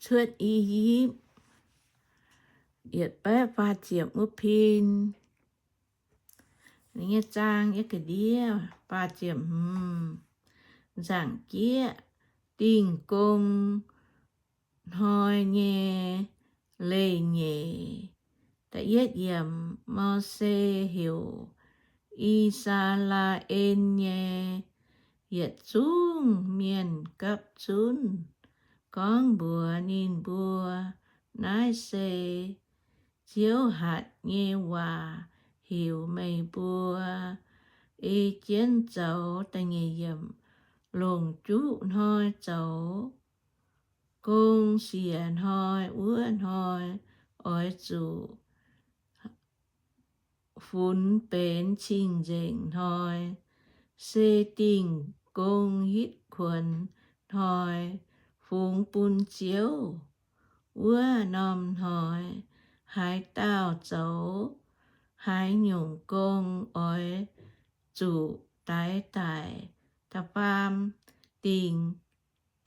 cuotv I^yipv, yietc baeqv faah ziepc wuov pin, nyei zaang yietv ga'ndiev faah ziepc hmz. Nzaangc jieqv, Dingh Gong Hnoi nyei leih nyeic. Da'yietv yiemc, Mose heuc I^saa^laa^en nyei yietc zungv mienh gapv zunv gorngv mbuox ninh mbuo, Naaiv se Ziouv hatc nyei waac heuc meih mbuo ei jienv zoux. Da'nyeic yiemc, Longc juqv hnoi zoux gong siec hnoi wuov hnoi oix zuqc funx benx cing-nzengc hnoi, se Dingh Gong hitv kuonx hnoi, fungx bun Ziouv. Wuov norm hnoi haaix dauh zoux haaix nyungc gong oix zuqc daix daic. Da'faam, dingh,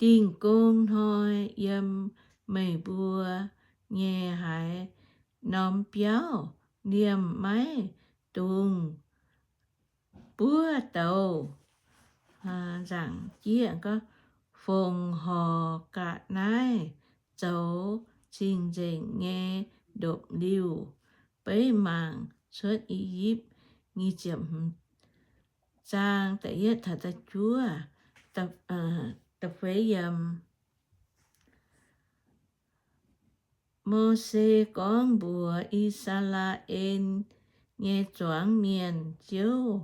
dingh gong hnoi yiem meih mbuo nyei haaix norm biauv liemh maiv dungx buov douz. Nzaangc jieqv, Fongc horc ga'naaiv zoux cing-nzengc nyei ndopv-liuh. Beiv mangc Cuotv I^yipv nyic ziepc hmz zaang da'yietv taux da'juov, da'feix yiemc. Mose gorngv mbuox I^saa^laa^en nyei zuangx mienh, Ziouv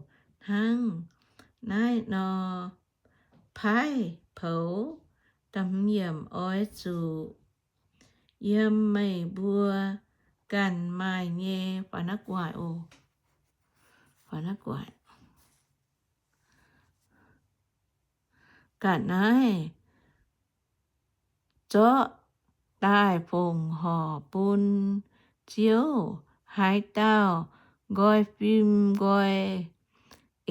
hnangv naaiv nor paaiv poux, da'hmz yiemc, oix zuqc yiem meih mbuo ganh maaih nyei, faaux naaiv gu'nguaaic oc. Faaux naaiv gu'nguaaic. Ga'naaiv zorqv daaih fongc horc bun Ziouv. Haaix dauh nqoi fim nqoi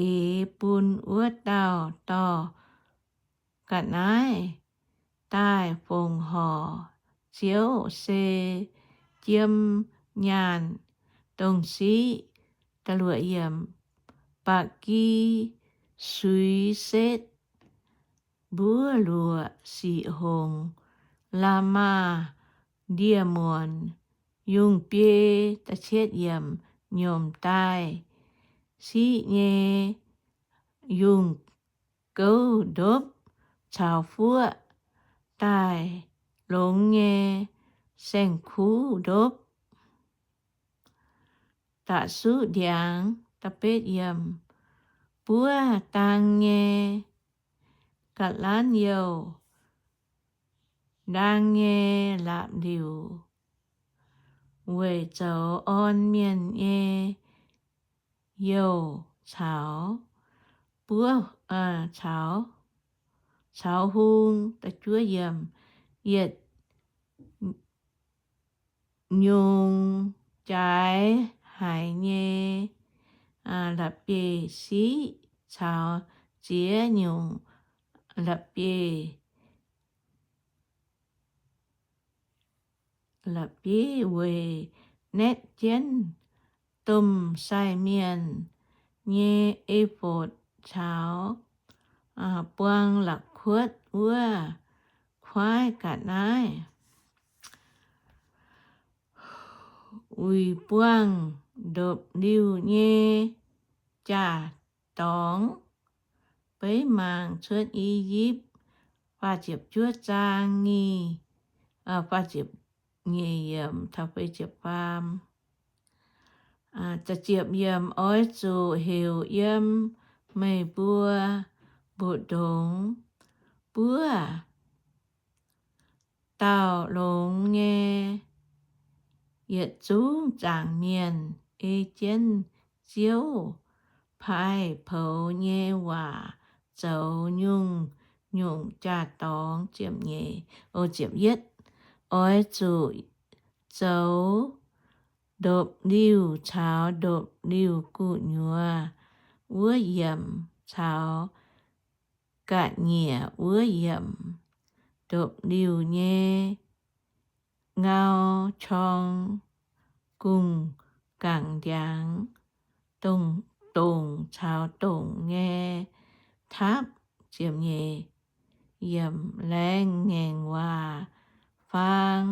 eix bun wuov dauh dorh ga'naaiv daaih fongc horc Ziouv se jiem nyaanh dongh siqv, ba'gi suix setv, mbuov luoqc siqc hongc, la'maah ndie-muonc, yungh biei, nyomc daaih siqv nyei yungh gouv ndopv, caux fuoqv daaih longx nyei saeng-kuv ndopv. Da'suqv ndiangx, buov dang nyei ga'lanv youh, ndang nyei lapc liuc, weic zoux orn mienh nyei youh caux buov, caux, caux hung. Yietc nyungc jaaix haic nyei la'bieiv-siqv caux ziex nyungc la'bieiv, la'bieiv weic naetv jienv domh sai mienh nyei efotv caux buang la'kuotv wuov kuaaiv ga'naaiv, uix buangh ndopv-liuh nyei jaa-dorngx. Beiv mangc Cuotv I^yipv faah ziepc juov zaang nyic, faah ziepc nyeic yiemc taux feix ziepc faam. Ziepc yiemc, oix zuqc heuc yiem meih mbuo mbu'ndongx buov dauh longx nyei yietc zungv zaangc mienh ei jienv Ziouv paaiv poux nyei waac zoux nyungc-nyungc jaa-dorngx. Ziepc nyeic, o, ziepc yietv, oix zuqc zoux ndopv-liuh caux ndopv-liuh gu'nyuoz wuov yiemc caux ga'nyiec wuov yiemc, ndopv-liuh nyei ngau qorng gungh gangc ndiangx, dongc caux dongc nyei tapv. Laengz ngaengc waac faang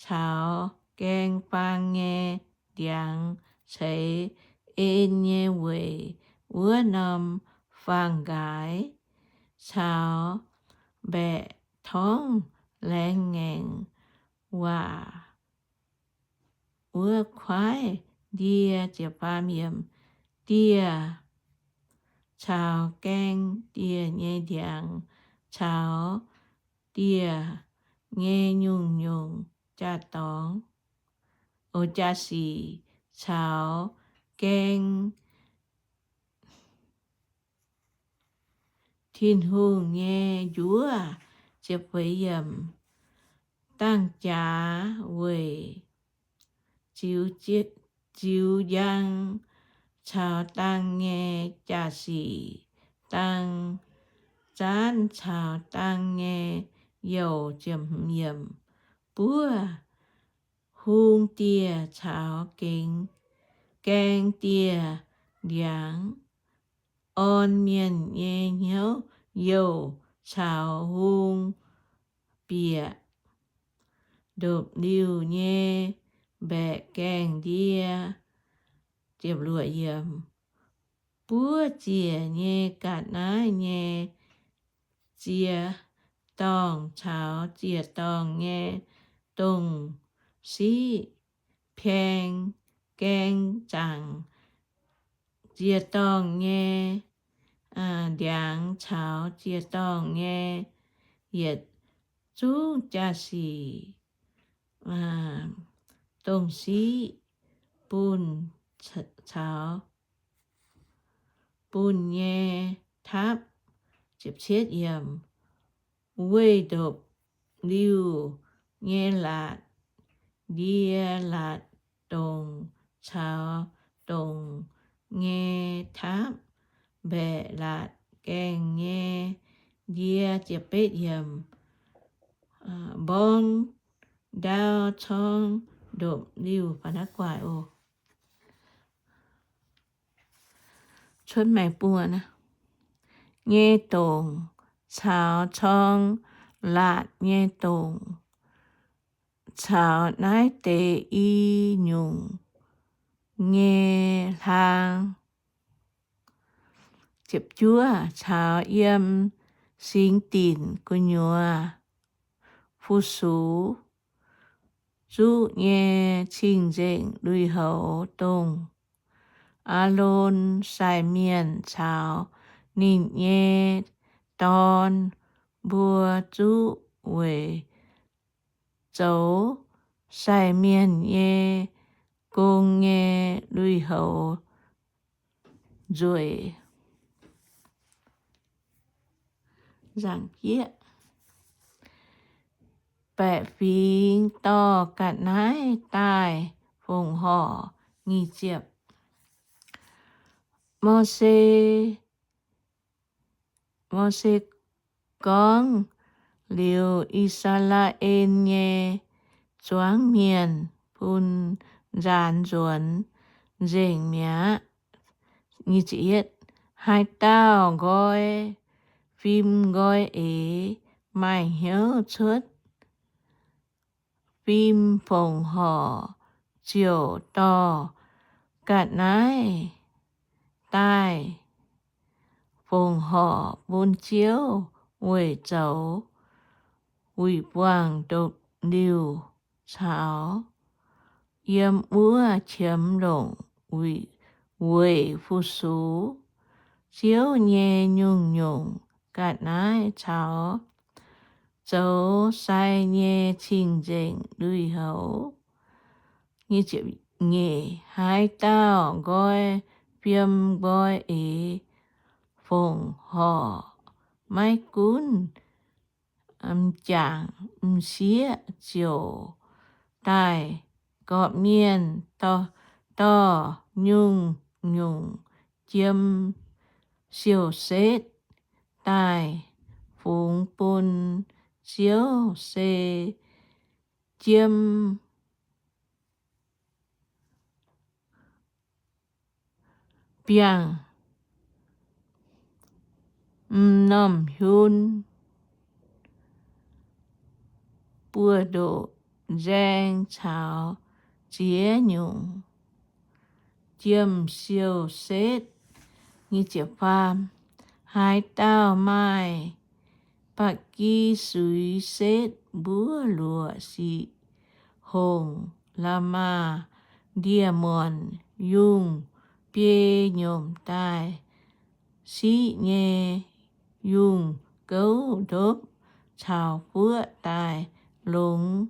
caux gaeng faang nyei ndiangx ceix en nyei weic wuov norm faang-nqaaix, caux mbaeqc torngv laengz ngaengc waac wuov kuaaiv ndie. Dieh caux gaeng dieh nyei ndiangx caux dieh nyei nyungc-nyungc jaa-dorngx, o, jaa-sic caux gaeng Tin-Hungh nyei njuov. Dangh jaax weic ziux njang caux dang nyei jaa-sic, dang zaanv caux dang nyei youh. Buov hung dieh caux gaeng dieh ndiangx, orn mienh nyei hnyouv youh caux hung bieqc ndopv-liuh nyei mbaeqc gaengh ndie. Buov ziec nyei ga'naaiv nyei ziex dorngh caux ziec dorngh nyei dongh siqv paeng gaeng zaangc, ziec dorngh nyei ndiangx caux ziec dorngh nyei yietc zungv jaa-sic dongh siqv bunh caux bunh nyei tapv. Weih ndopv-liuh nyei latc, ndie latc dongc caux dongc nyei tapv, mbaeqc latc gaengh nyei ndie. Mborng ndau corng ndopv-liuh, cuotv maengx buo, nyei dongc caux corng latc nyei dongc, caux naaiv deix i nyungc nyei hlaang. Caux yiem singx dinc gu'nyuoz fu-sux zuqv nyei cing-nzengc lui-houx, dongh Aalon sai mienh caux ninh nyei dorn mbuo zuqv weic zoux sai mienh nyei gong nyei lui-houx nzueic. Baeqc fingx dorh ga'naaiv daaih fongc horc. Mose, Mose gorngv liuz, I^saa^laa^en nyei zuangx mienh bun nzaanx nzuonx nzengc mi'aqv. Haaix dauh nqoi fim nqoi eix maaih hnyouv cuotv fim fongc horc ziouc dorh ga'naaiv daaih fongc horc bun Ziouv weic zoux wuic buangh ndopv-liuh caux yiem wuov qiemx longc weic fu-sux Ziouv nyei nyungc-nyungc ga'naaiv caux zoux sai nyei cing-nzengc lui-houx. Haaix dauh nqoi fim nqoi eix fongc horc, maiv gunv m'jangc m'sieqv, ziouc daaih gorqv-mienh dorh nyungc-nyungc jiem siou-setv daaih fungx bun Ziouv, se jiem biangh m'normh hiun, buoz-ndoqv nzaeng caux ziex nyungc jiem-siou setv. Haaix dauh maaih ba'gi suix setv mbuov luoqc siqc hongc la'maah ndie-muonc, yungh biei nyomc daaih siqv nyei, yungh gouv ndopv caux fuoqv daaih longx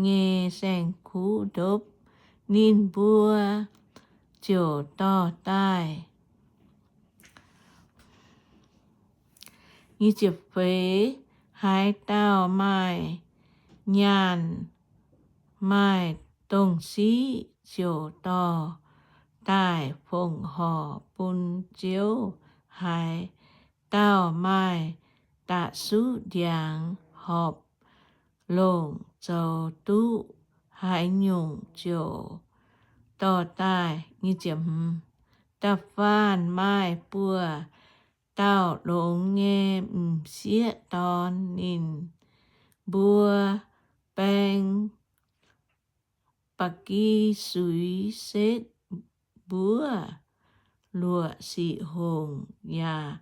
nyei saeng-kuv ndopv, ninh mbuo ziouc dorh daaih. Haaix dauh maaih nyaanh maaih dongh siqv ziouc dorh daaih fongc horc bun Ziouv. Haaix dauh maaih da'suqv ndiangx horpc longc zoux duqv haaix nyungc ziouc dorh daaih. Da'faanh maaih buoz dauh longx nyei m'sieqv dorn, ninh mbuo baeng ba'gi suix setv mbuov luoqc siqc hongc yaac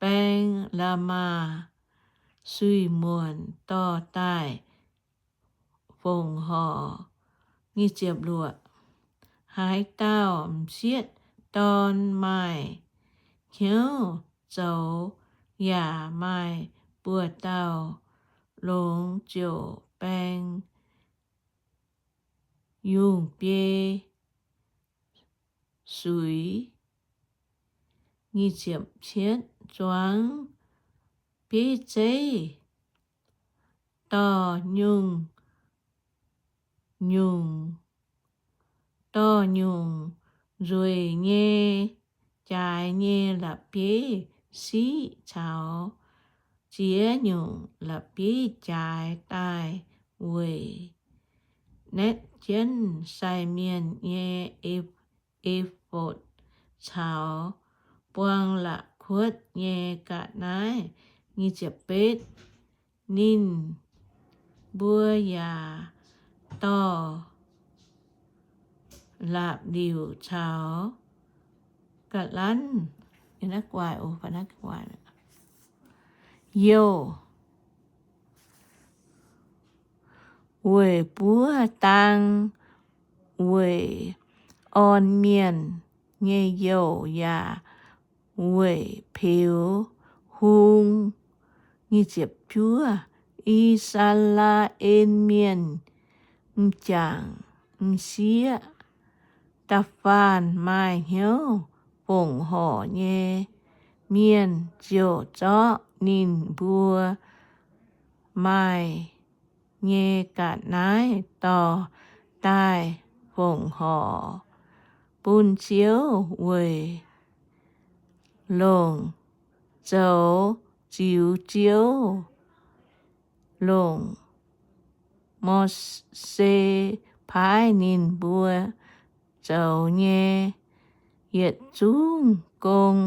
baeng la'maah suix-muonc dorh daaih fongc horc. Haaix dauh m'sieqv dorn maaih hnyouv zoux yaac maaih buoz dauh longx ziouc baeng yungh biei suix. Zuangx bieiv zeiv dorh nyungc, nyungc, dorh nyungc nzueic nyei jaaix nyei la'bieiv-siqv caux ziex nyungc la'bieiv-jaaix daaih weic naetv jienv sai mienh nyei efotv caux buang la'kuotv nyei ga'naaiv. Ninh mbuo yaac dorh laapc liuc caux ga'lanv youh weic buov dang, weic orn mienh nyei youh yaac weic peux hung. I^saa^laa^en Mienh m'jangc m'sieqv, da'faanh maaih hnyouv fongc horc nyei mienh ziouc zorqv ninh mbuo maaih nyei ga'naaiv dorh daaih fongc horc bun Ziouv weic longc zoux ziux Ziouv longc Mose paaiv ninh mbuo zoux nyei yietc zungv gong.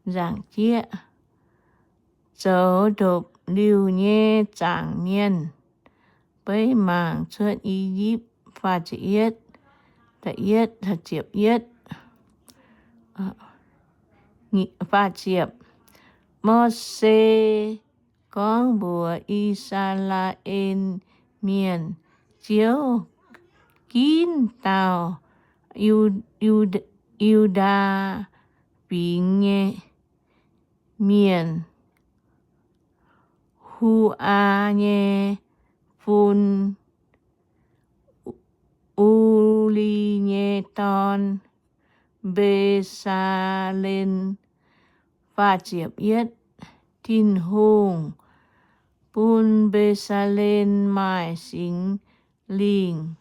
Nzaangc jieqv, zoux ndopv-liuh nyei zaangc mienh. Beiv mangc cuotv I^yipv faah ziepc yietv, da'yietv, ziepc yietv, faah ziepc. Mose gorngv mbuox I^saa^laa^en Mienh, Ziouv ginv dauh Yu- Yu- Yu^ndaa Fingx nyei mienh, Hu^aa nyei fun, U- Uli nyei dorn, Mbe^saa^len. Faah ziepc yietv. Tin-Hungh bun Mbe^saa^len maaih Singx Lingh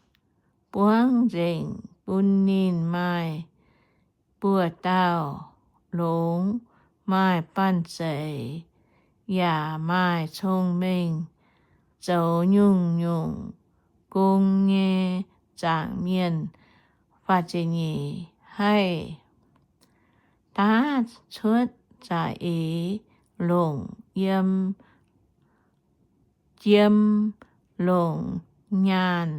buangv nzengc, bun ninh maaih buoz-dauh longx, maaih banh zeic, yaac maaih cong-mengh zoux nyungc-nyungc gong nyei zaangc mienh. Haih daav cuotv za'eix longc yiem, jiem, longc nyaanh,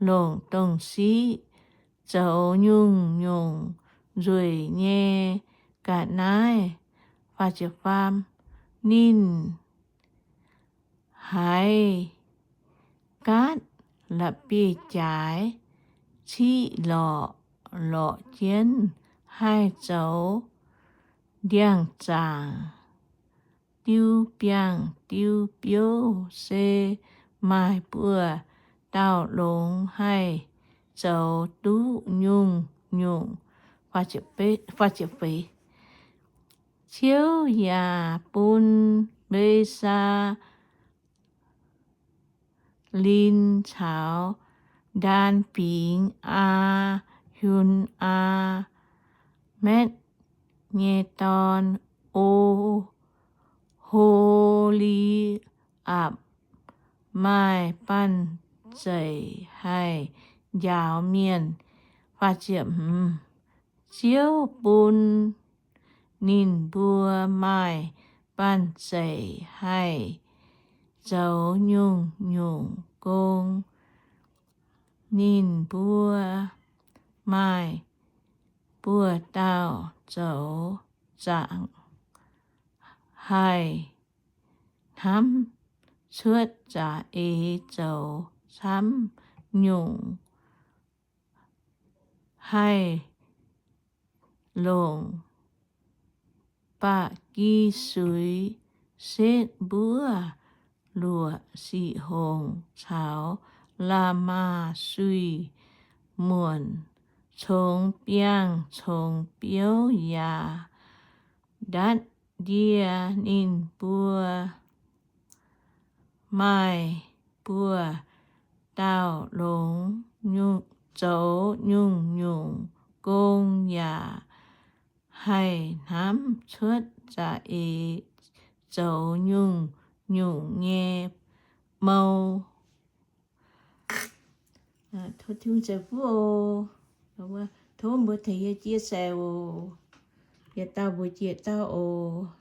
longc dongh siqv, zoux nyungc-nyungc nzueic nyei ga'naaiv. Ninh haiz gaatv la'bieiv-jaaix ciqv lorqc, lorqc jienv haih zoux ndiangx-zaangc diu biangh diu biouv, se maaih buoz-dauh longx haih zoux duqv nyungc-nyungc. Ziouv yaac bun Mbe^saa^lin caux Ndaan Fingx Aa^hun^aa, Metv nyei dorn, O^ho^li^apc, maaih banh zeic haih njaaux mienh. Ziouv bun ninh mbuo maaih banh zeic haih zoux nyungc-nyungc gong. Ninh mbuo maaih buoz-dauh zoux zaangc, haih hnamv cuotv za'eix zoux camv nyungc, haih longc ba'gi suix setv mbuov luoqc sic hongc caux la'maah suix muonc, congx biangh congx biouv yaac ndatv ndie. Ninh mbuo maaih buoz-dauh longx zoux nyungc-nyungc gong yaac haih hnamv cuotv za'eix zoux nyungc-nyungc nyei mou. Tov Tin-Hungh ceix fuqv oc. Tov mbuo tengx yie chia sẻ oc. Yietc dauh mbuox jiex dauh oc.